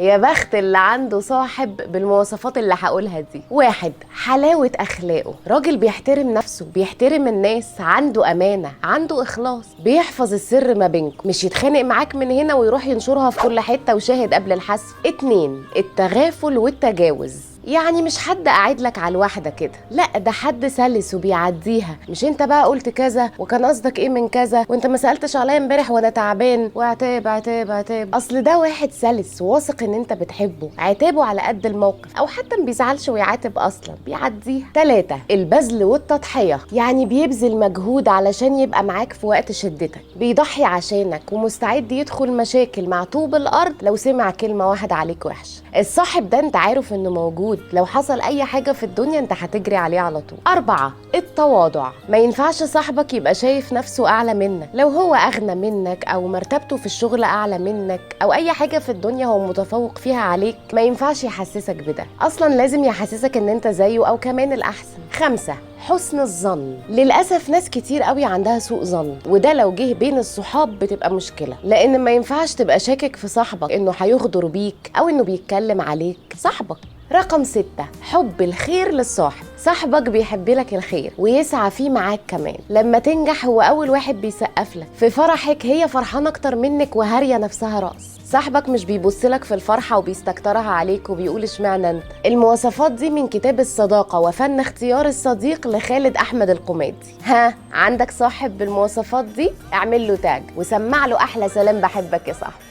يا بخت اللي عنده صاحب بالمواصفات اللي هقولها دي. واحد، حلاوة أخلاقه، راجل بيحترم نفسه، بيحترم الناس، عنده أمانة، عنده إخلاص، بيحفظ السر ما بينكم، مش يتخانق معاك من هنا ويروح ينشرها في كل حتة وشاهد قبل الحذف. اتنين، التغافل والتجاوز، يعني مش حد قاعد لك على الواحدة كده، لا ده حد سلس وبيعديها، مش انت بقى قلت كذا وكان قصدك ايه من كذا وانت ما سألتش عليا امبارح وانا تعبان، وعتاب عتاب عتاب. اصل ده واحد سلس واثق ان انت بتحبه، عتابه على قد الموقف او حتى ما بيزعلش ويعاتب اصلا، بيعديها. 3، البذل والتضحية، يعني بيبذل مجهود علشان يبقى معاك في وقت شدتك، بيضحي عشانك ومستعد يدخل مشاكل مع طوب الارض لو سمع كلمة واحدة عليك وحش. الصاحب ده انت عارف انه موجود، لو حصل اي حاجة في الدنيا انت هتجري عليه على طول. 4، التواضع، ما ينفعش صاحبك يبقى شايف نفسه اعلى منك، لو هو اغنى منك او مرتبته في الشغل اعلى منك او اي حاجة في الدنيا هو متفوق فيها عليك، ما ينفعش يحسسك بده، اصلا لازم يحسسك ان انت زيه او كمان الاحسن. 5، حسن الظن، للأسف ناس كتير قوي عندها سوء ظن، وده لو جه بين الصحاب بتبقى مشكلة، لأن ما ينفعش تبقى شاكك في صاحبك إنه هيغدر بيك أو إنه بيتكلم عليك صاحبك. رقم 6، حب الخير للصاحب، صاحبك بيحب لك الخير ويسعى فيه معاك كمان، لما تنجح هو أول واحد بيسقف لك، في فرحك هي فرحانة أكتر منك وهارية نفسها رأس، صاحبك مش بيبص لك في الفرحة وبيستكترها عليك وبيقول اشمعنى انت. المواصفات دي من كتاب الصداقة وفن اختيار الصديق لخالد أحمد القمادي. ها، عندك صاحب بالمواصفات دي؟ اعمل له تاج وسمع له أحلى سلام بحبك يا صاحبي.